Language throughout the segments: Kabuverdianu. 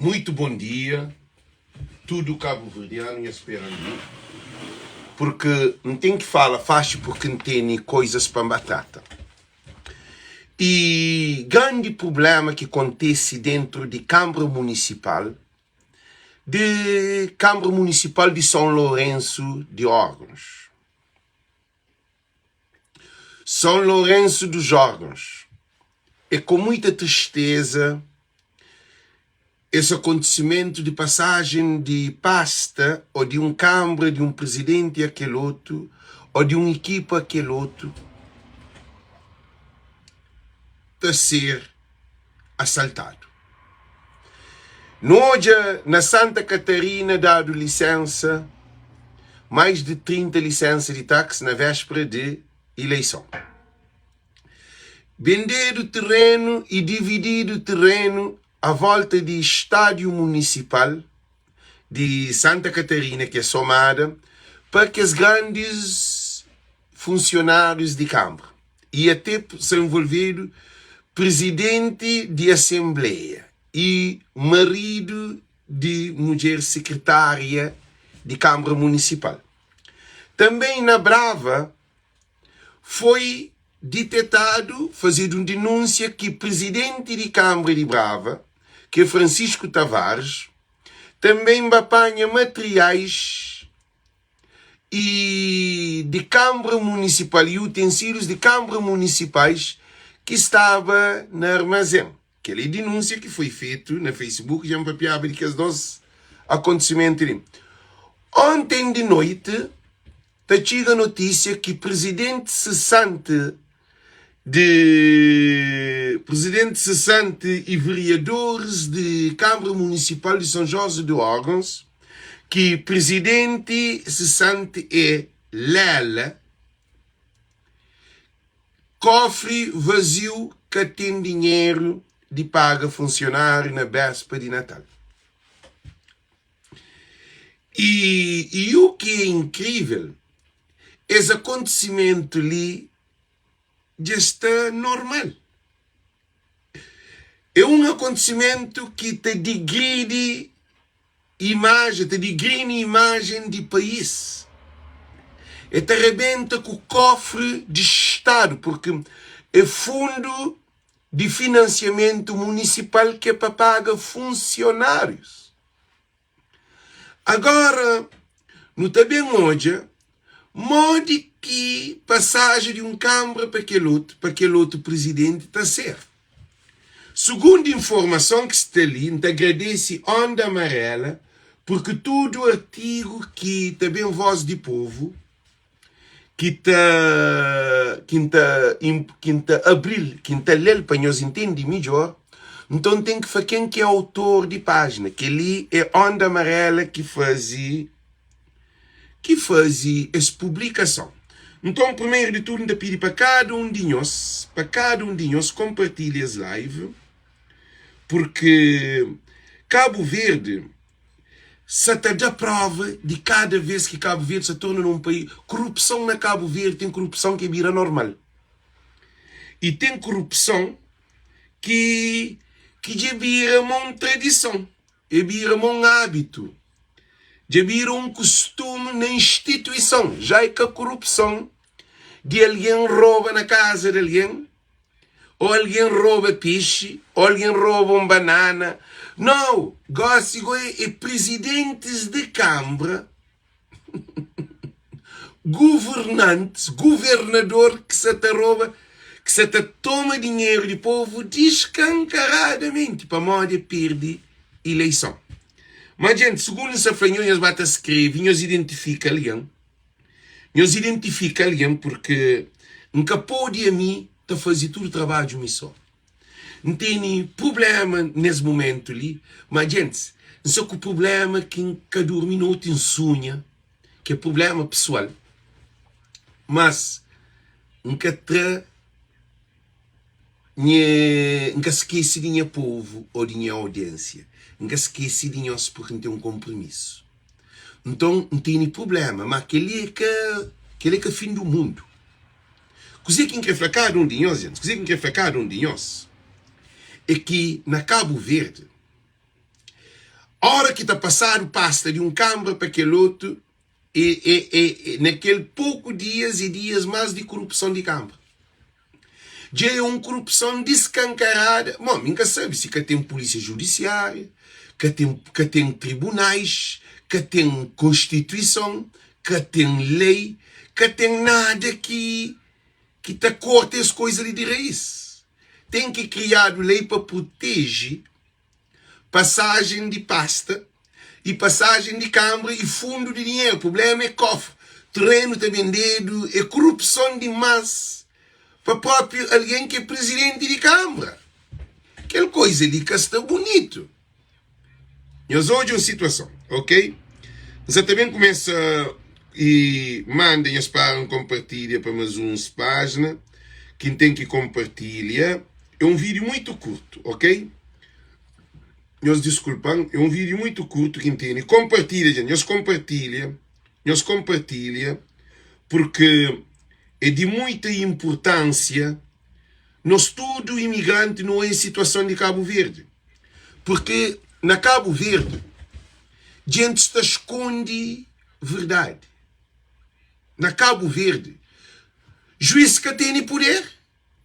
Muito bom dia tudo cabo-verdiano nha spera mi porque N ten ki fala faxi porque N tene coisas pa N ba trata e grandi problema ki kontese dentro di Câmara Municipal de Câmara Municipal de São Lourenço de Órgãos São Lourenço dos Órgãos. É com muita tristeza esse acontecimento de passagem de pasta ou de um câmara de um presidente a aquele outro ou de um equipa a aquele outro ta ser assaltado. Nu odja na Santa Catarina dadu lisensa, mais de 30 lisensa di taxi na véspera de ileison. Bendedu terrenu y divididu terrenu a volta di Estádio Municipal di Santa Catarina, ki é Somada, pa kes grandis funsionárius di Câmara y até sa envolvedu Presidenti di Asenbleia y maridu di mudjer sekretária di Câmara Municipal. Tanbê na Brava foi ditetadu, fazedu un dinúnsia ki Presidenti di Câmara di Brava, ki é Francisco Tavares, tanbê ba panha materiais y di Kanbra Munisipal y utensílius di Kanbra Munisipais ki staba na armazén. Kel é dinúnsia ki foi fetu na Facebook, dja N papiaba di kes dos akontisimentu li. Onten di noiti, ta txiga notísia ki prizidenti sesanti di Prizidenti sesanti y veriadoris di Kanbra Munisipal di São José do Órgãos, ki prizidenti sesanti é Lela, kofri vaziu ka ten dinheru di paga funsionáriu na béspa di Natal. Y y u ki é inkrível, es akontisimentu li dja sta normal. É un akontisimentu ki ta digridi imajen, ta digrini imajen di país. E ta rebenta ku kofri di Stadu, purki é fundu di finansiamentu munisipal ki é pa paga funsionárius. Agora nu ta ben odja modi ki pasaji di un kanbra pa kel otu, pa kel otu prizidenti ta ser. Sugundu informason ki sta li, N ta agradese Onda Amarela purki tudu artigu ki ta ben Voz di Povu, ki ta ki N ta ki N ta abri-l, ki N ta le-l pa nhos intende midjór, nton N ten ki fla ken ki é autor di pájina. Kel-li é Onda Amarela ki faze ki faze es publikason. Nton, primeru di tudu, N ta pidi pa kada un di nhos, pa kada un di nhos konpartilha es live, purki Kabu Verdi sa ta da prova di kada vez ki Kabu Verdi sa torna na un país, korupson na Kabu Verdi ten korupson ki bira normal y ten korupson ki ki dja bira ma un tradison, e bira ma un abitu, dja bira un kustumu na instituison, ja e ka korupson di algen roba na kaza di algen. Ô algen roba pexi, ô algen roba un banana. Nau! Gósi gó é prizidentis di kanbra, guvernantis, guvernador ki sa ta roba, ki sa ta toma dinheru di povu diskankaradamenti pamodi e perde ileison. Má djenti, sugundu N sa fla nhos, nhos ba ta skrebe, nhos identifika algen. Nhos identifika algen purki N ka pode ami ta faze tudu trabadju mi so. N tene prubléma nes mumentu li, ma djentis, N sta ku prubléma ki N ka durmi noti N sunha, ki é prubléma pesoal, mas N ka tra nha, N ka skese di nha povu ô di nha audiénsia, N ka skese di nhos purki N ten un konpromisu. Nton, N tene prubléma, má kel-li é ka, kel-li é ka fin di mundu. Kuzê ki N krê fla kada un di nhos, gentis, kuzê ki N krê fla kada un di nhos é ki na Kabu Verdi. Ora ki ta pasadu pasta di un kanbra pa kel otu, e, e, e, e na kel poku dias e dias mas di korupson di kanbra. Dja é un korupson diskankarada. Bon, mi N ka sabe si ka ten pulísia judisiária, ka ten, ka ten tribunais, ka ten konstituison, ka ten lei, ka ten nada ki, ki ta korta es koiza li di raís. Ten ki kriadu lei pa proteje pasajen di pasta i pasajen di kanbra i fundu di dinheru. Prublema é kofri, terenu ta bendedu, é korupson dimás pa propi algen ki é prizidenti di kanbra. Kel koiza li ka sta bunitu. Nhos odja un situason, ok? N sa ta ben kumesa i manda nhos para N konpartilha pa mas uns pájina ki N ten ki konpartilha. É un vídiu muitu kurtu, ok? Nhos diskulpa-m, é un vídiu muitu kurtu ki N tene. Konpartilha, djenti, nhos konpartilha, nhos konpartilha, purki é di muita inpurtánsia nos tudu imigranti nu oia situason di Kabu Verdi. Purki na Kabu Verdi, djentis ta skonde verdadi. Na Kabu Verdi, juiz ka tene puder.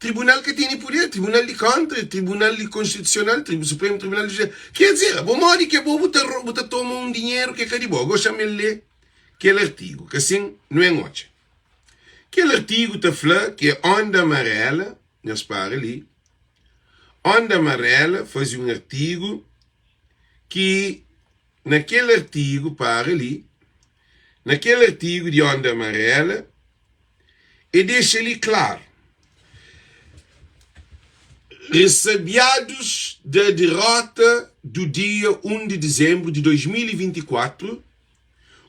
Tribunal ka tene puder, tribunal di konta, tribunal di konstitusional, tri, supremu tribunal di justiça. Ker dizer, abo modi ki abo bu ta bu ta toma un dinheru ki é ka di bo. Ago xa-m el lé kel artigu, ki asin nu en odja. Kel artigu ta fla ki é Onda Amarela, nhos para li, Onda Amarela faze un artigu ki na kel artigu, para li, na kel artigu di Onda Amarela, E dexa li klaru, Ressabiados da derrota do dia 1 de dezembro de 2024,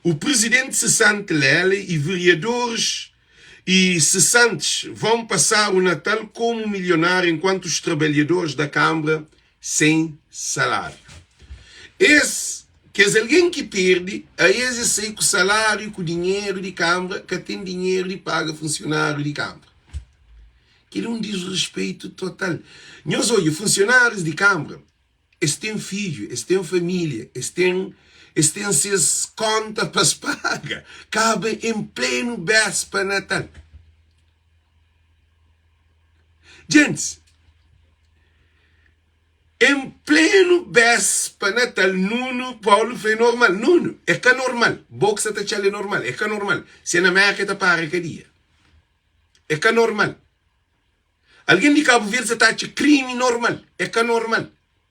o presidente cessante Lele e vereadores e cessantes vão passar o Natal como milionário enquanto os trabalhadores da Câmara sem salário. Es, kes algen ki perde, a es es sai ku salário ku dinheru di Kâmara, ka ten dinheru di paga funsionário di Kâmara. Kel é un disrespeitu total. Nhos odja, funsionárius di Kâmara, es ten fidju, es ten família, es ten es ten ses kónta pa es paga. Kaba en plenu béspa Natal. Djentis, en plenu béspa Natal, Nunu Paulu fla, é normal. Nunu, é ka normal. Bo ki sa ta txal é normal. É ka normal. Si é na Merka, é ta para kadia. É ka normal. Algen di Kabu Verdi sa ta atxa krimi normal. É ka normal.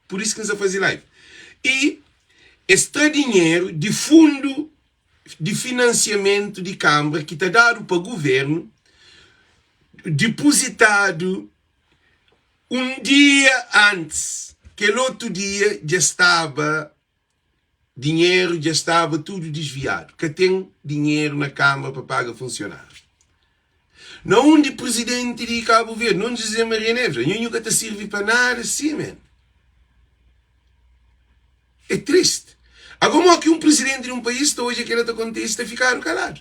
Pur isu ki N sa faze live. I es tra dinheru di fundu di finansiamentu di Kanbra ki ta dadu pa Guvernu, dipuzitadu un dia antis, kel otu dia dja staba dinheru dja staba tudu disviadu, ka ten dinheru na Kanbra pa paga funsionáriu. Na undi Prizidenti di Kabu Verdi, na undi José Maria Neves, nho nhu ka ta sirvi pa nada si men. É triste. Ago mo ki un prizidenti di un país ta odja kela ta kontise ta fikadu kaladu.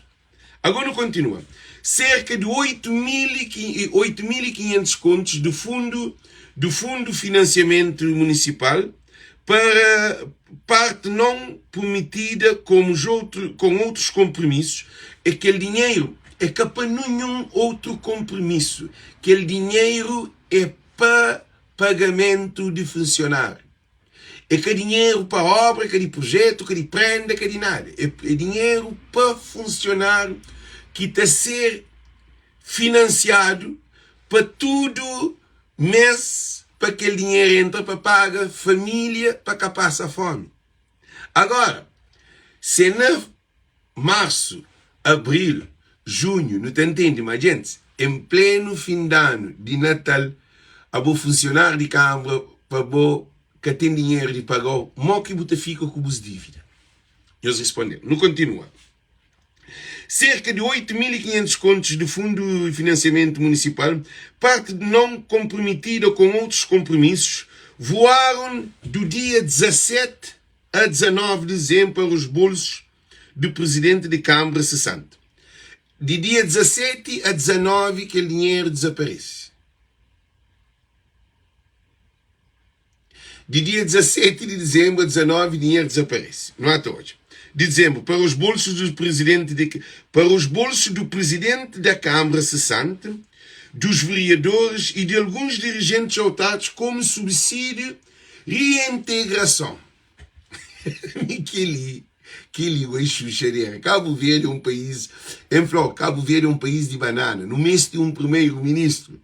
Ago nu kontinua. Serka di 8.500 kontus di fundu di fundu finansiamentu munisipal para parte non prumitida komu kon otrus konpromisus e kel dinheru é ka pa ninhun outru konpromisu kel dinheru é pa pagamentu di funsionáriu. É ka dinheru pa obra, ka di projetu, ka di prenda, ka di nada. É, é dinheru pa funsionáriu ki ta ser finansiadu pa tudu mês pa kel dinheru entra pa paga família pa ka pasa fomi. Agora, se na Marsu, abril, junhu, nu ta ntende ma djentis, en plenu fin d'anu di Natal, abo funsionáriu di kanbra pa bo ka ten dinheru di pagau, mo ki bu ta fika ku bus dívida? Nhos risponde-m. Nu kontinua. Serka di 8.500 kontus di Fundu di Finansiamentu Munisipal, parti non konprumitida kon otus konprumisus, voaron du dia 17 a 19 de dezembro para os bolsos do presidente de Câmara cessante. Di dia 17 a 19 kel dinheru dezaparese. Di dia 17 di dizembru a 19 dinheru dizaparese. Nu ata odja. Di dizembru, para os bolsos do presidente de para os bolsos do presidente da Câmara cessante, dos vereadores e de alguns dirigentes autárquicos como subsídio reintegração. Mi kel-li, kel-li goi xuxadera. Kabu Verdi é un país, N fla-u, Kabu Verdi é un país di banana. Nu meste un primeru-ministru,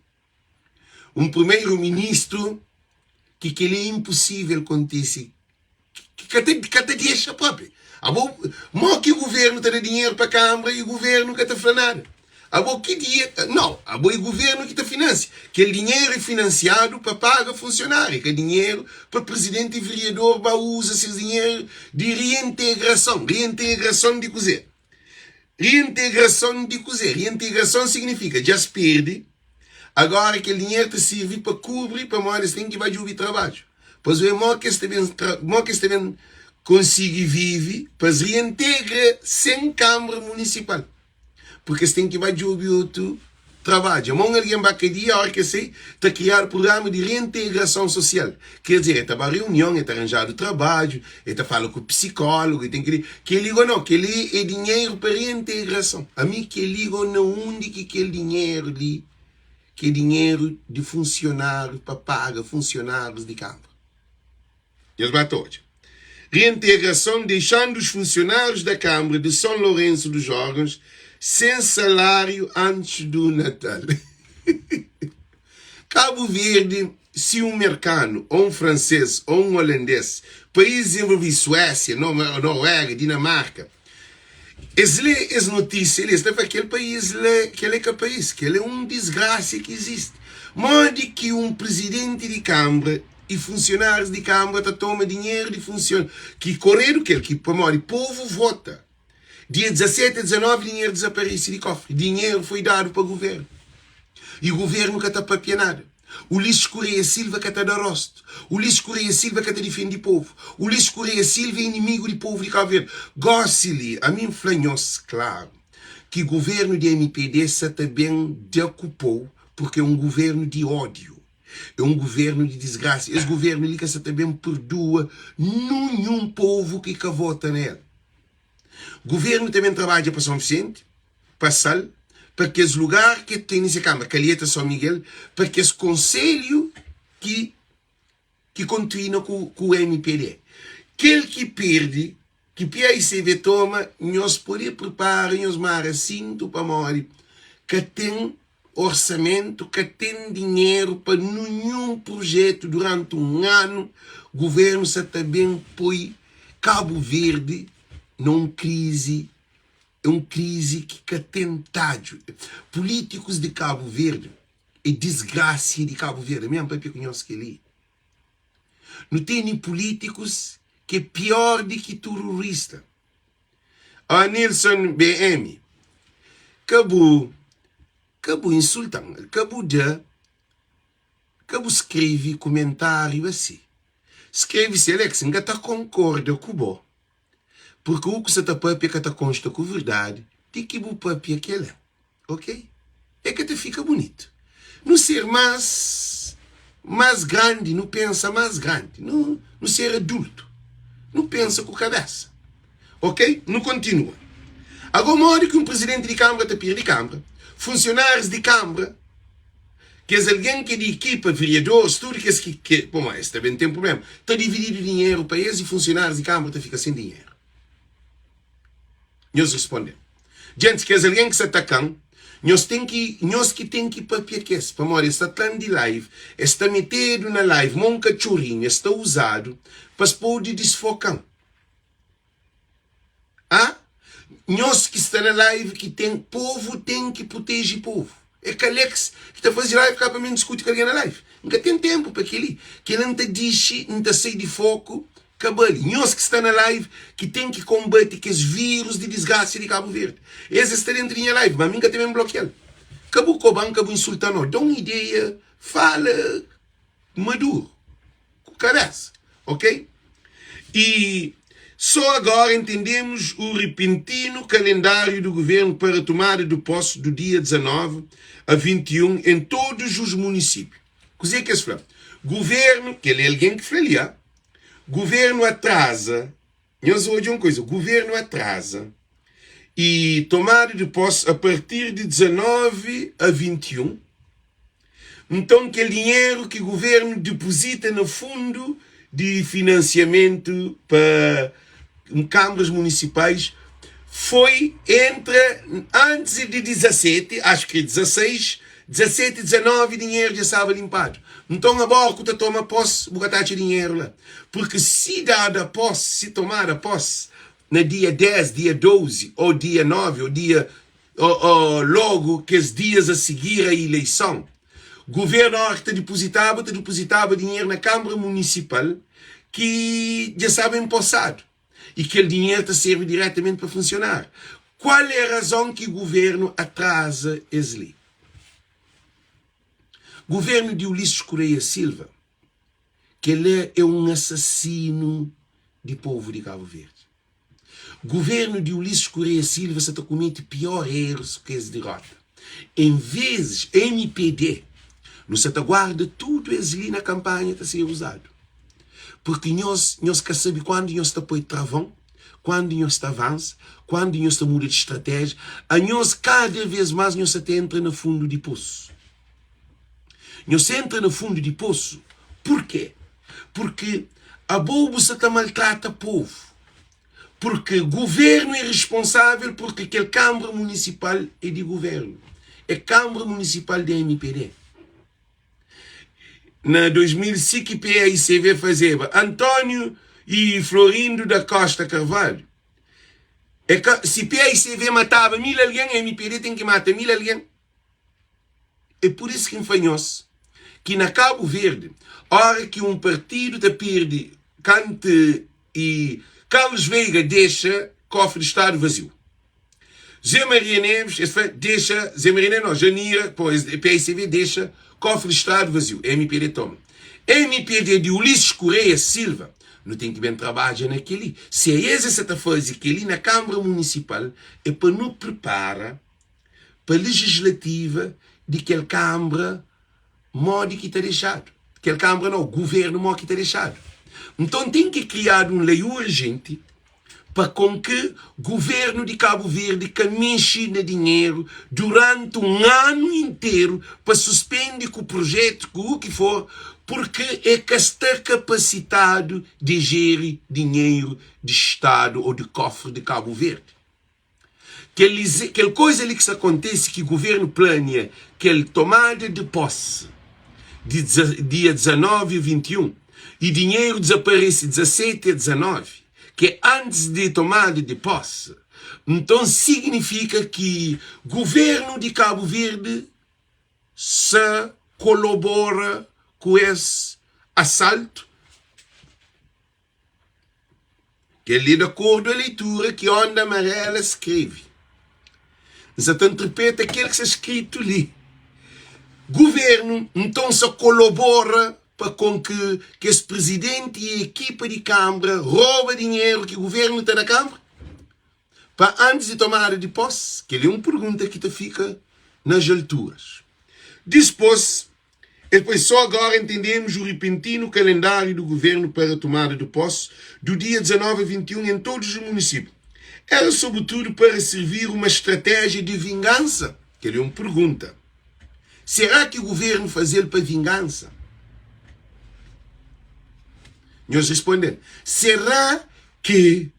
un primeru-ministru ki kel-li é inposível kontise, ki ka ta, ka ta dexa propi. Abo, mo ki guvernu ta da dinheru pa kanbra i guvernu ka ta fla nada? Abo ki dia, nau, abo é guvernu ki ta finansia. Kel dinheru é finansiadu pa paga funsionáriu, é ka dinheru pa prizidenti i veriador ba uza ses dinheru di riintegrason. Riintegrason di kuzê? Riintegrason di kuzê? Riintegrason signifika dja es perde, agora kel dinheru ta sirvi pa kubri pamodi es ten ki ba djubi trabadju. Pa es oe mo ki es ta ben, mo ki es ta ben konsigi vive pa es riintegra sen kanbra munisipal. Purki es ten ki ba djobe otu trabadju. Ma un algen ba kadia, óra ki el sai, ta kriadu prugrama di reintegrason sosial. Ker dizer, el ta ba reunion, el ta ranjadu trabadju, el ta fala ku psikólogu, el ten kel-li. Kel-li go nau, kel-li é dinheru pa reintegrason. Ami kel-li go na undi ki kel dinheru li, ki é dinheru di funsionáriu pa paga funsionárius di kanbra? Nhos ba ta odja. Reintegração deixando os funcionários da Câmara de São Lourenço dos Órgãos sem salário antes do Natal. Cabo Verde, se um mercano, ou um francês, ou um holandês, país desenvolvido, Suécia, Noruega, Dinamarca, es lê es notísia li, es ta fla kel país la, kel é ka país, kel é un disgrasia ki izisti. Modi ki un prizidenti di kanbra i funsionárius di kanbra ta toma dinheru di funsion ki koredu kel ki pamodi povu vota dia 17 a 19 dinheru dizaparesi di kofri dinheru foi dadu pa guvernu i guvernu ka ta papia nada Ulisses Correia Silva ka ta da rostu Ulisses Correia Silva ka ta difendi povu Ulisses Correia Silva é inimigu di povu di Kabu Verdi gosi li ami n fla nhos klaru ki guvernu di mpd sa ta ben da ku pou purki é un guvernu di ódiu. É un guvernu di disgrasa. Es guvernu li ka sa ta ben purdua nunhun povu ki ka vota na el. Guvernu ta ben trabadja pa Son Visenti, pa Sal, pa kes lugar ki tene se kanbra, Kalheta, Son Miguel, pa kes konselhu ki ki kontinua ku ku mpd. Kel ki perde, ki paicv toma, nhos pode pripara nhos mara sintu pamodi ka ten orsamentu, ka ten dinheru pa ninhun prujetu duranti un anu. Guvernu sa ta ben poi Kabu Verdi na un krizi, é un krizi ki ka ten tadju. Pulítikus di Kabu Verdi é disgrasia di Kabu Verdi. Mi N papia ku nhos kel-li. Nu tene pulítikus ki é pior di ki tururista. Ó Nilson BM, ka bu ka bu insulta-m, ka bu da, ka bu skrebe kumentáriu asi. Skrebe si, Alex, N ka ta konkorda ku bo, purki u ku sa ta papia ka ta konsta ku verdadi di ki bu papia kel-la. Ok? É ka ta fika bunitu. Nu ser más más grandi, nu pensa más grandi, nu nu ser adultu, nu pensa ku kabésa. Ok? Nu kontinua. Agó modi ki un prizidenti di kanbra ta pirdi kanbra, funsionárius di kanbra, kes algen ki é di ekipa, veriadoris, tudu kes ki ki pamodi es ta ben ten prubléma, ta divididu dinheru pa es i funsionárius di kanbra ta fika sen dinheru. Nhos responde-m, Djentis, kes algen ki sta taka-m, nhos ten ki, nhos ki ten ki papia ku es, pamodi es sta tra-m di live, es sta metedu na live ma un katxorinhu, es sta uzadu pa es pode disfoka-m. A! Nhos ki sta na live ki ten, povu ten ki proteje povu. É ka Alex ki ta faze live ka pa mi diskuti ku algen na live. N ka ten tenpu pa kel-li. Kel-la N ta dixi, N ta sai di foku, ka bali. Nhos ki sta na live ki ten ki konbati kes virus di disgrasia di Kabu Verdi. Es es sta dentu di nha live, ma mi N ka ta ben blokia-l. Ka bu koba-m, ka bu insulta-m no. Da un ideia, fala maduru. Ku kabesa, ok? E só agora entendemos o repentino calendário do governo para a tomada de posse do dia 19 a 21 em todos os municípios. Kuzê ki es fla? Governo, kel é algen ki fla li, ah. Governu atraza, nhos odja un kuza, governu atraza y tomada di posse a partir di 19 a 21, nton kel dinheru ki governu dipozita na fundu di finansiamentu pa kanbras munisipais foi entra antis di 17, axu ki é 16, 17, 19 dinheru dja staba linpadu. Nton abora ku ta toma posse bu ka ta atxa dinheru la. Purki si dada posse, si tomada posse na dia 10, dia 12 ou dia 9 ou dia ou logu kes dias a sigir a ileison, guvernu ora ki ta dipozitaba, ta dipozitaba dinheru na kanbra munisipal ki dja staba enposadu y kel dinheru ta servi diretamenti pa funsionáriu. Kual é razon ki guvernu atraza es li? Guvernu di Ulisses Correia Silva, kel-la é un asasinu di povu di Kabu Verdi. Guvernu di Ulisses Correia Silva sa ta kumete pior erus ku es dirota. En vezes, mpd, nu sa ta guarda tudu es li na kanpanha ta ser uzadu. Purki nhos, nhos ka sabe kuandu nhos ta poi travon, kuandu nhos ta avansa, kuandu nhos ta muda di stratéjia. Anhos, kada vez más nhos sa ta entra na fundu di posu. Nhos entra na fundu di posu, purkê? Purki abo bu sa ta maltrata povu. Purki guvernu é responsável purki kel kanbra munisipal é di guvernu. É kanbra munisipal di mpd. Na 2000 si ki PAICV fazeba António e Florindo da Costa Carvalho. É ka, si PAICV mataba 1000 algen, mpd ten ki mata 1000 algen. É pur isu ki N fla nhos ki na Kabu Verdi, óra ki un partidu ta perde kant i Carlos Veiga dexa kofri di stadu vaziu. Zé Maria Neves, es fla, dexa, Zé Maria Neves não, Janira, pô, es, PICV dexa kofri di stadu vaziu. MPD toma. MPD di Ulisses Correia Silva, nu ten ki ben trabadja na kel-li. Si é es es sa ta faze kel-li na Kanbra Munisipal, é pa nu pripara pa legislativa di kel kanbra modi ki ta dexadu. Kel kanbra nau, guvernu mo ki ta dexadu. Nton ten ki kriadu un lei urjenti pa kon ki guvernu di Kabu Verdi ka mexi na dinheru duranti un anu interu pa suspendi ku projetu ku u ki for purki e ka sta kapasitadu di jeri dinheru di stadu o di kofri di Kabu Verdi. Kel, kel koiza li ki sta kontise ki guvernu plania kel tomada di posi di dia 19 a 21 y dinheru dizaparese 17 a 19, ki é antis di tomada di posi, nton signifika ki guvernu di Kabu Verdi sa kolobora ku es asaltu. Kel-li di akordu a leitura ki Onda Amarela skrebe. N sa ta nterpreta kel ki sta skritu li. Guvernu, nton, sa kolobora pa kon ki kes prizidenti y ekipa di kanbra roba dinheru ki guvernu ta da kanbra pa antis di tomada di pos? Kel-li é un pergunta ki ta fika nas alturas. Dispôs, El foi só agora entendemos o repentino calendário do governo para a tomada de posse do dia 19 a 21 em todos os municípios. Era sobretudo para servir uma estratégia de vingança? Kel é un pergunta. Será ki governo faze-l pa vingança? Nhos responde-m. Será ki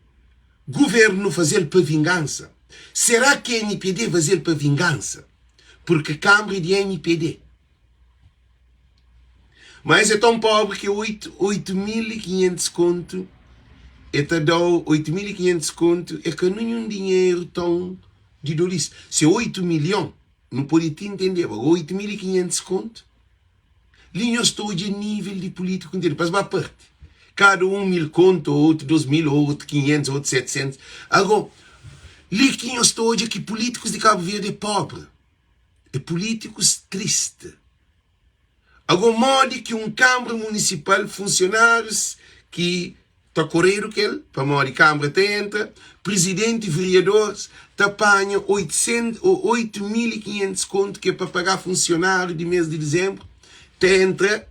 governo faze-l pa vingança? Será ki MPD faze-l pa vingança? Porque Câmara é de MPD. Ma es é tão pobre ki 8, 8.500 kontu e ta dau 8.500 kontu é ka ninhun dinheru tão di dolis. Se 8 milhon nu pode ti intendeba, agora 8.500 kontu li nhos ta odja nível di pulítiku interu pa es ba parti kada un 1.000 kontu ou otu 2.000 ou otu 500 ou otu 700 agora li ki nhos ta odja ki pulítikus di Kabu Verdi é pobre. É pulítikus tristi. Ago modi ki un kanbra munisipal, funsionárius ki ta koredu kel, pamodi kanbra ta entra, prizidenti, veriadoris ta panha 800 ô 8500 kontu ki é pa pagá funsionáriu di mês di dizenbru, ta entra.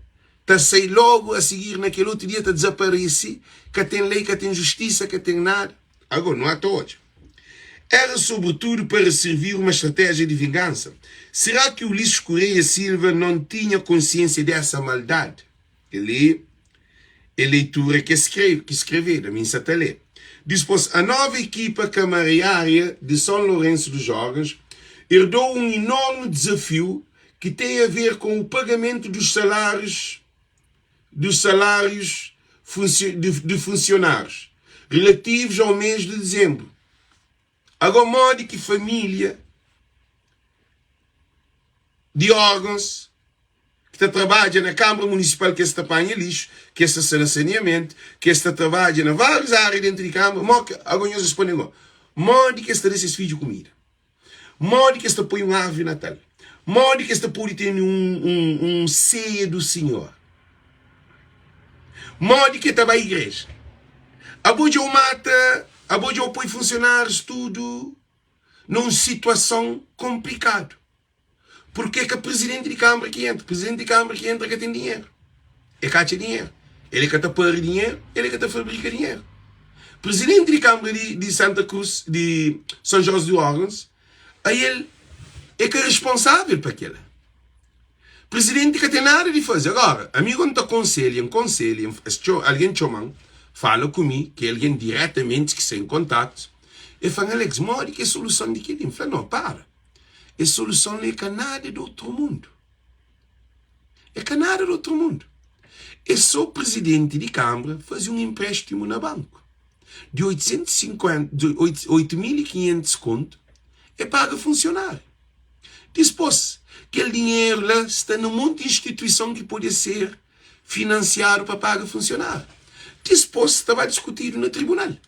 Ta sai logu a sigir na kel otu dia ta dizaparese, ka ten lei, ka ten justisa, ka ten nada. Ago, nu ata odja. Era sobretudo para servir uma estratégia de vingança? Será que Ulisses Correia Silva não tinha consciência dessa maldade? Kel-li é leitura ki es ki skrevedu, ami N sa ta lé. Dispôs, a nova equipa camariária de São Lourenço dos Órgãos herdou um enorme desafio que tem a ver com o pagamento dos salários dos salários de funcionários relativos ao mês de dezembro. Agora, modi ki família di órgãos ki ta trabadja na Câmara Municipal ki es ta panha lixo, ki es ta sta na saneamento, ki es ta trabadja na vários área dentro di Câmara, modi ki, agora nhos responde agora, modi ki es ta da ses fidju kumida? Modi ki es ta poi un árvore Natal? Modi ki es ta pode tene un, un, un ceia do Senhor? Modi ki el ta bai igreja? Abo dja u mata, abo dja u poi funsionárius tudu na un situason konplikadu. Purkê ka prizidenti di kanbra ki entra? Prizidenti di kanbra ki entra ka ten dinheru. E ka atxa dinheru. El e ka ta pari dinheru, el e ka ta fabrika dinheru. Prizidenti di kanbra di, di Santa Cruz, di São José do Órgãos, ael e ka responsável pa kela. Prizidenti ka ten nada di faze. Agora, ami go N ta konselha, N konselha, es txo, algen txoma-m, fala ku mi, ki é algen diretamenti ki sta en kontatu, e fla-m, Alex, modi ki é soluson di kel-li? N fla, no, para. Es soluson li é ka nada di otru mundu. É ka nada di otru mundu. É sô prizidenti di kanbra faze un inpréstimu na banku di 850, di 8500 kontu, é paga funsionáriu. Dispôs, kel dinheru la sta na monti instituison ki pode ser finansiadu pa paga funsionáriu. Dispôs, ta ba diskutidu na tribunal.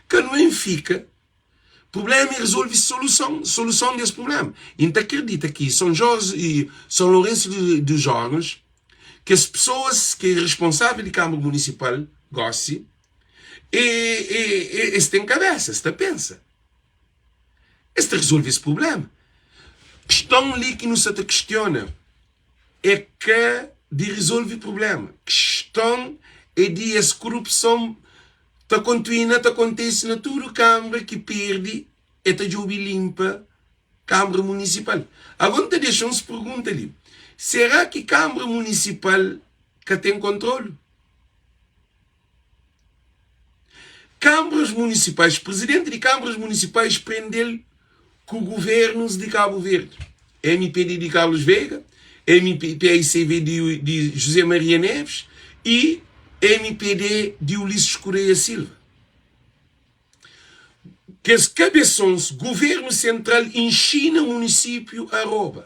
Ka nu en fika Prublema e rezolve soluson, soluson di es prublema. I N ta kridita ki São Jorge i São Lourenço dos Jovens, kes pesoas ki é responsável di Câmara Municipal gosi, e, e, e, es ten kabesa, es ta pensa. Es ta rezolve es prublema. Kiston li ki nu sa ta kistiona é ka di rezolve prublema. Kiston é di es korupson ta kontuina ta kontese na tudu kanbra ki perde e ta djobe linpa kanbra munisipal. Ago N ta dexa uns pergunta li, sera ki kanbra munisipal ka ten kontrolu? Kanbras munisipais, prizidenti di kanbras munisipais prende-l ku guvernus di Kabu Verdi, MPD di Carlos Veiga, MPICV di, di José Maria Neves e MPD di Ulisses Correia Silva. Kes kabesons, guvernu sentral inxina munisípiu a roba.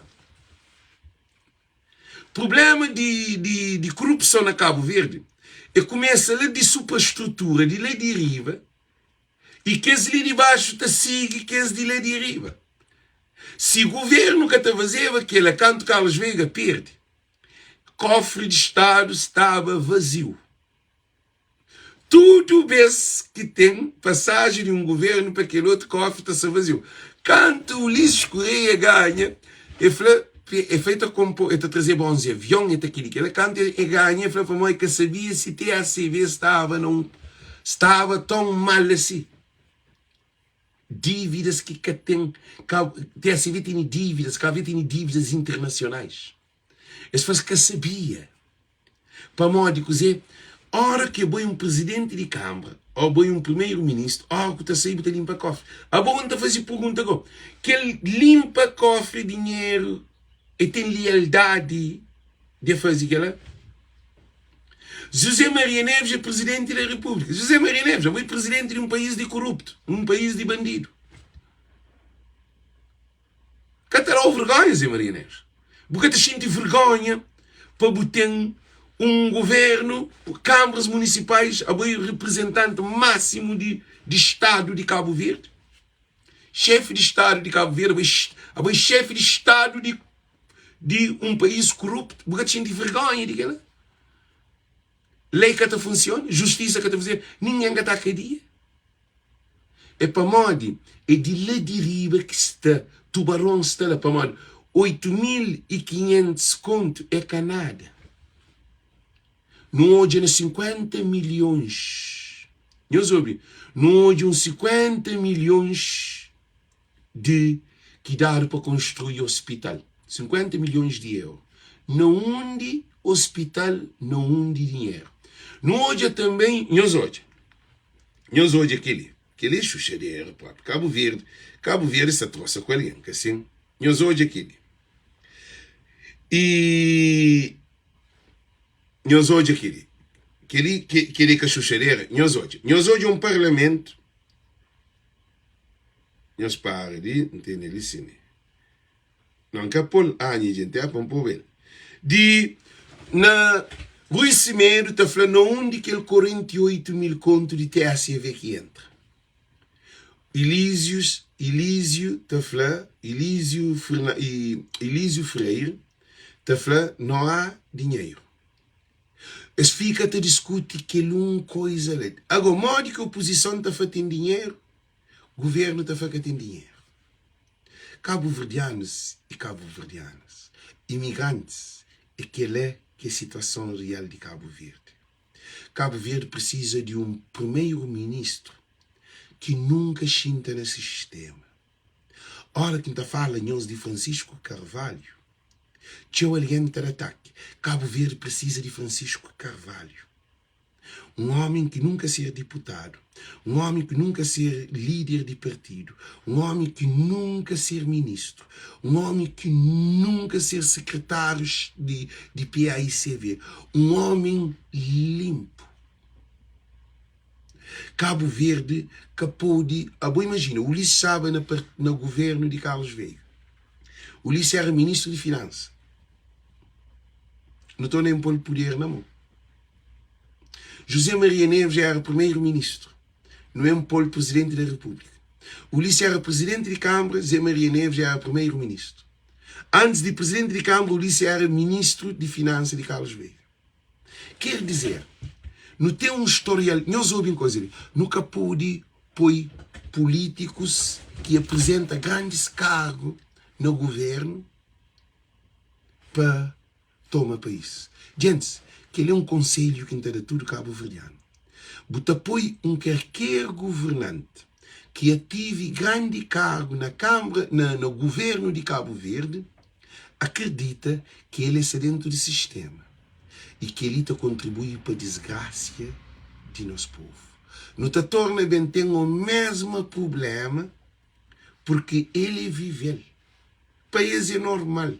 Prublema di, di, di korupson na Kabu Verdi e kumesa la di suprastrutura di la di riba I kes li di baxu ta sigi kes di la di riba. Si guvernu ka ta fazeba kela kantu Carlos Veiga perde, kofri di stadu staba vaziu. Tudu bes ki ten pasaji di un guvernu pa kel otu kofri ta sta vaziu. Kantu Ulisses Correia ganha, e fla, e fla e ta konpo, e ta trazeba 11 avion, e ta kili kela. Kantu e ganha, e fla pamodi e ka sabia si TACV staba na un Staba tão mal asi. Dívidas ki ka ten. TSV tene dívidas, KV tene dívidas internacionais. Es fla-s ka sabia. Pamodi kuzê? Ora ki abo é un prizidenti di kanbra ô abo é un primeru-ministru, ora ku ta sai bu ta linpa kofri. Abo N ta faze pergunta go, kel linpa kofri dinheru e ten lialdadi di e faze kela? José Maria Neves é presidente da República. José Maria Neves é presidente de um país de corrupto, um país de bandido. Ka ta dau vergonha, José Maria Neves? Bu ka ta xinti vergonha pa bu ten um governo, câmaras municipais, abo é representante máximo de, de Estado de Cabo Verde? Chefe de Estado de Cabo Verde, abo é chefe de Estado de di un país koruptu, bu ka ta xinti vergonha di kel-la? Lei ka ta funsiona, justisa ka ta funsiona, ningen ka ta kadia. É pamodi é di la di riba ki sta, tubaron sta la, pamodi 8500 kontu é ka nada. Nu odja na 50 milhons. Nhos obi, nu odja un 50 milhons di ki dadu pa konstrui ospital. 50 milhons di euro. Na undi ospital, na undi dinheru. Nu odja tanbe, nhos odja, nhos odja kel-li. Kel-li é xuxadera propi. Kabu Verdi, Kabu Verdi sta trosa ku algen, ka sin? Nhos odja kel-li. I nhos odja kel-li. Kel-li, kel-li é ka xuxadera? Nhos odja. Nhos odja un parlamentu. Nhos para di, N tene li sin. Não, N ka pô-l. Ah, nha jenti, ah, pa N pô-b el. Di na Rui Semedo ta fla na undi kel 48 mil kontu di TSV ki entra. Elísios, Elísio ta fla, Elísio Ferna, Elísio Freire ta fla no há dinheiro. Es fika ta diskuti kel un koiza la. Ago, modi ki opozison ta fla ten dinheiro, governo ta fla ka ten dinheiro. Kabuverdianus i kabuverdianas, imigrantis, é kel-la ki é situason real di Kabu Verdi. Kabu Verdi prisiza di un primeru-ministru ki nunka xinta na sistéma. Óra ki N ta fala nhos di Francisco Carvalho, txeu algen ta da ataki. Kabu Verdi prisiza di Francisco Carvalho. Un ómi ki nunka ser diputadu, un ómi ki nunka ser líder di partidu, un ómi ki nunka ser ministru, un ómi ki nunka ser sekretáriu di PAICV, un ómi linpu. Kabu Verdi ka pode. Abo imajina, Ulisses staba na govérnu di Carlos Veiga. Ulisses éra ministru di finansa. Nu torna inpô-l puder na mon. José Maria Neves éra primeru-ministru, nu enpô-l prizidenti da Repúblika. Ulisses éra prizidenti di Kanbra, Zé Maria Neves éra primeru-ministru. Antis di prizidenti di Kanbra, Ulisses éra ministru di Finansa di Carlos Veiga. Ker dizer, nu ten un storial, nhos obi un koza li, nu ka pode poi pulítikus ki aprizenta grandis kargu na guvernu pa toma país. Djentis, kel-li é un konselhu ki N ta da tudu kabuverdianu. Bu ta poi un kerker guvernanti ki ativi grandi kargu na Kanbra, na na guvernu di Kabu Verdi, akredita ki el é sta dentu di sistema i kel-li ta kontribui pa disgrasia di nos povu. Nu ta torna ben ten omesma prublema purki el é vive-l. Pa es é normal.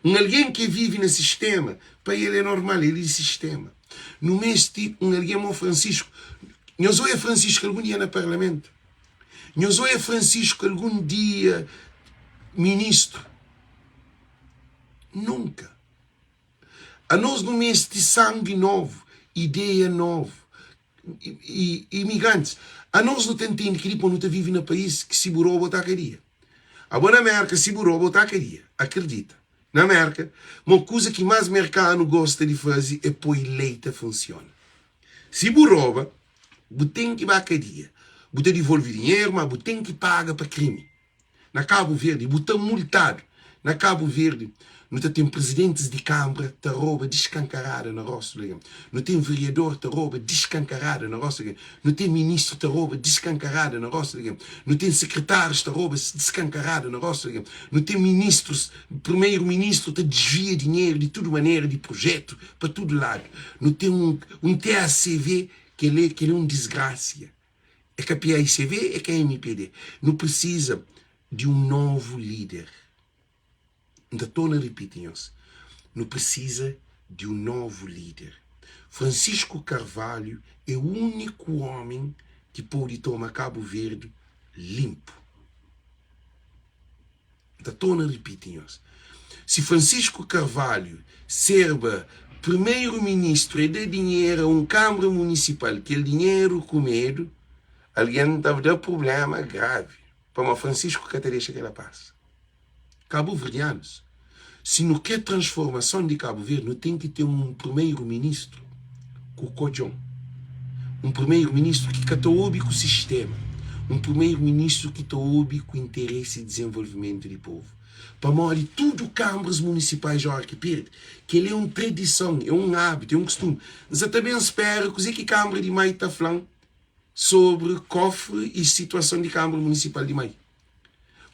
Un algen ki vive na sistéma, pa el é normal, el é di sistéma. Nu meste un algen mo Francisco. Nhos oia Francisco algun dia na parlamentu? Nhos oia Francisco algun dia ministru? Nunka. Anos nu meste sangi novu, ideia novu. I imigrantis, anos nu ta ntende ki dipos nu ta vive na país ki si bu roba bu ta kadia. Abo na Merka si bu roba bu ta kadia. Akredita. Na Merka, ma kuza ki mas merkanu gosta di faze é poi lei ta funsiona. Si bu roba, bu ten ki ba kadia. Bu ta divolve dinheru, ma bu ten ki paga pa krimi. Na Kabu Verdi bu ta multadu. Na Kabu Verdi nu ta ten prizidentis di kanbra ta roba diskankarada na rostu di algen. Nu ten veriador ta roba diskankarada na rostu di algen. Nu ten ministru ta roba diskankarada na rostu di algen. Nu ten sekretárius ta roba diskankarada na rostu di algen. Nu ten ministrus, primeru ministru ta disvia dinheru di tudu manera di prujetu pa tudu ladu. Nu ten un TACV kel-li é un disgrasia. É ka PAICV, é ka mpd. Nu precisa di um novo líder. N ta torna ripiti nhos. Nu precisa di um novo líder. Francisco Carvalho é único homem ki pode toma Cabo Verde limpo. N ta torna ripiti nhos, si Francisco Carvalho serba primeiro ministro e da dinheiro a um Câmara Municipal, kel dinheiro kumedu, algen ta da problema grave, pamodi Francisco ka ta dexa kela pasa. Kabuverdianus, si nu kre transformason di Kabu Verdi, nu ten ki ten un primeiro ministro ku kodjon, un primeiro ministro ki ka ta obi ku sistema, un primeiro ministro ki ta obi ku interesi di dizenvolvimentu di povu. Pamodi tudu kanbras munisipais óra ki perde, kel-li é un tradison, é un ábitu, é un kustumu. N sa ta ben spera kuzê ki kanbra di Mai ta fla-m sobri kofri i situason di kanbra munisipal di Mai.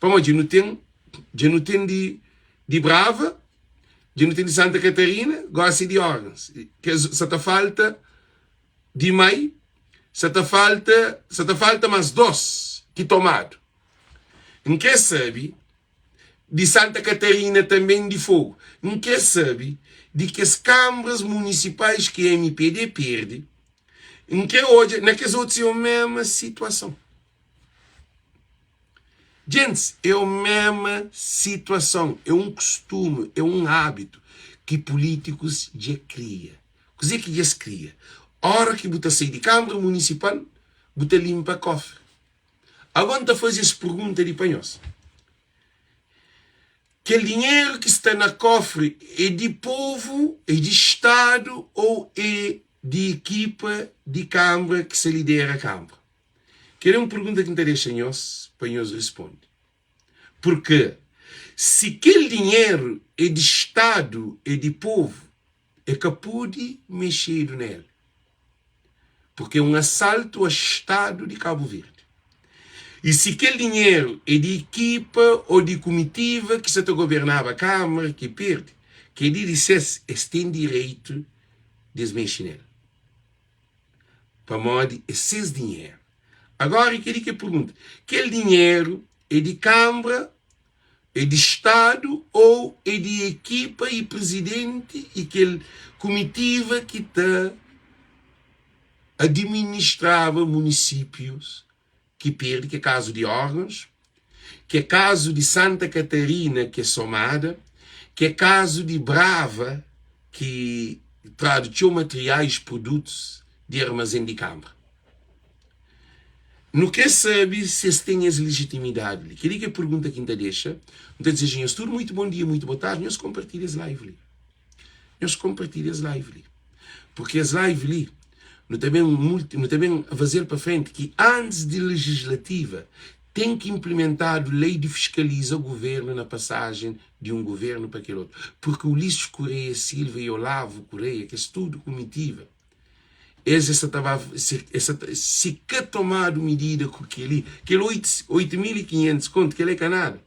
Pamodi dja nu ten, dja nu ten di di Brava, dja nu ten di Santa Katarina, gósi é di Órgãs. Kes sa ta falta di Mai, sa ta falta, sa ta falta más dos ki tomadu. N krê sabe di Santa Catarina tanben di Fogo. N krê sabe di kes kanbras munisipais ki mpd perde. N krê odja na kes otus é o mema situason. Gentis, é o mema situason, é un kustumu, é un ábitu ki pulítikus dja kria. Kuzê ki dja es kria? Óra ki bu ta sai di kanbra munisipal, bu ta linpa kofri. Agora N ta faze es pergunta li pa nhos, Kel dinheru ki sta na kofri é di povu, é di Stadu ô é di ekipa di kanbra ki sta lidera kanbra? Kel é un pergunta ki N ta dexa nhos pa nhos responde. Purkê si kel dinheru é di Stadu, é di povu, é ka pode mexedu na el. Purkê é un asaltu a Stadu di Kabu Verdi. Y si kel dinheru é di ekipa ô di kumitiva ki sa ta gobernaba Kamara ki perde, kel-li di ses, es ten direitu di es mexe nel. Pamodi é ses dinheru. Agora é kel-li ki é pergunta, kel dinheru é di Kanbra, é di Stadu ou é di ekipa y prizidenti y kel kumitiva ki ta adiministraba munisípius ki perde, ki é kazu di órgãus, ki é kazu di Santa Katarina ki é somada, ki é kazu di Brava ki tradu txeu materiais, produtus di armazén di kanbra. Nu krê sabe si es ten es lejitimidadi li. Kel-li ki é pergunta ki N ta dexa. N ta dizeja nhos tudu muitu bon dia, muitu bo tardi. Nhos konpartilha es live li. Nhos konpartilha es live li. Purki es live li, nu ta ben multi, nu ta ben faze-l pa frenti ki antis di lejislativa ten ki inplimentadu lei di fiskaliza guvernu na pasajen di un guvernu pa kel otu. Purki Ulisses Correia Silva y Olavo Correia, kes tudu kumitiva, Es es sa ta ba es sa ta si ka tomadu midida ku keli kel 8500 kontu kel é ka nada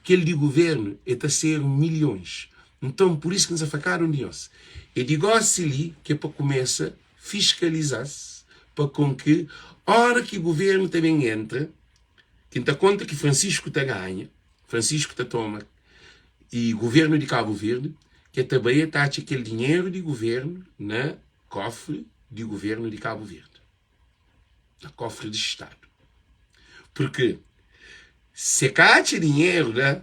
kel di guvernu é ta ser milhons nton pur isu ki N sa fla kada un di nhos é di gosi li ke pa kumesa fiskaliza-s pa kon ki ora ki guvernu ta ben entra ki N ta konta ki Francisco ta ganha Francisco ta toma i guvernu di Kabu Verdi ke ta bai e ta atxa kel dinheru di guvernu na Kofri di governu di Kabu Verdi, na kofri di Stadu. Purki se ka atxa dinheru la,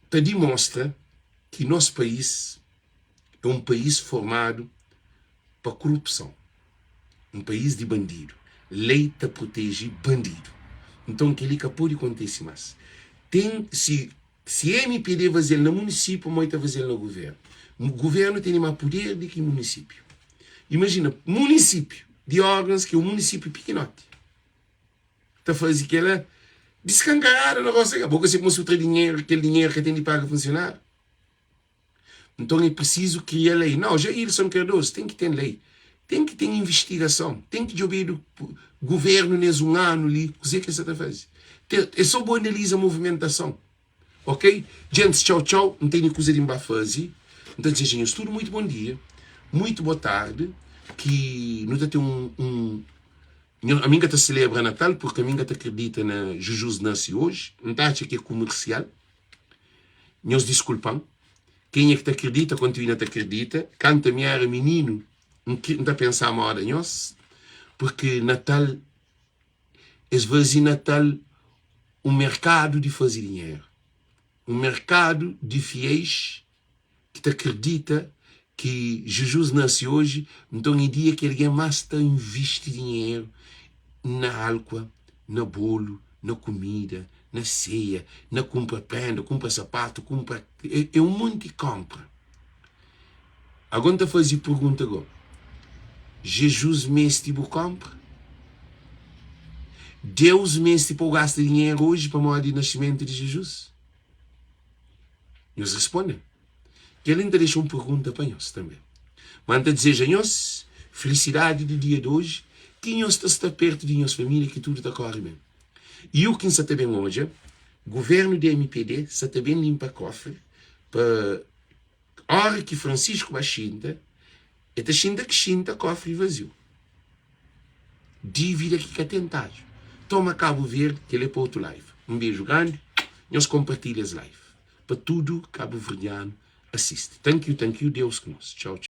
ta dimostra ki nos país é un país formadu pa korupson, un país di bandidu. Lei ta proteje bandidu. Nton kel-li ka pode kontise más. Ten si Si MPD faze-l na munisípiu, mo e ta faze-l na guvernu? Guvernu tene ma puder di ki munisípiu. Imajina, munisípiu di órgãus ki é un munisípiu pikinoti, ta faze kela diskankaradu na rosa. Bo ka sabe kuma su tra dinheru, kel dinheru ka ten di paga funsionáriu. Nton é prisizu kria lei. Nau, Jailson Cardoso, ten ki ten lei, ten ki ten invistigason, ten ki djobedu guvernu nes un anu li kuzê ki es sa ta faze. É so bu analiza movimentason. Ok? Djentis, txau txau, N tene kuza di N ba faze. N ta dizeja nhos tudu muitu bon dia, muitu bo tardi, ki nu ta ten un, un Ami N ka ta selebra Natal purki ami N ka ta kridita na Jujus nase oji. N ta atxa ki é kumersial. Nhos diskulpa-m. Kenha ki ta kridita, kontinua ta kridita. Kantu ami éra mininu, N N ta pensaba moda nhos, purki Natal, es faze Natal un merkadu di faze dinheru, un merkadu di fiéis ki ta kridita ki Jizus nase oji, nton é dia ki algen más ta invisti dinheru na álkua, na bolu, na kumida, na seia, na kunpra prenda, kunpra sapatu, kunpra. É un monti kónpra. Agó N ta faze pergunta gó, Jizus meste bu kónpra? Deus meste pa bu gasta dinheru oji pamodi nasimentu di Jizus? Nhos responde-m. Kel-li N ta dexa un pergunta pa nhos tanbe. Ma N ta dizeja nhos filisidadi di dia di oji, ki nhos ta sta pertu di nhos família, ki tudu ta kóre ben. I u ki N sa ta ben odja, Guvérnu di mpd sa ta ben linpa kofri pa óra ki Francisco ba xinta, el ta xinta ki xinta kofri vaziu. Dívida ki ka ten tadju. Toma Kabu Verdi, kel-li é pa otu live. Un beju grandi, nhos konpartilha es live pa tudu kabuverdianu asisti. Thank you, thank you, Deus ku nos. Txau, txau.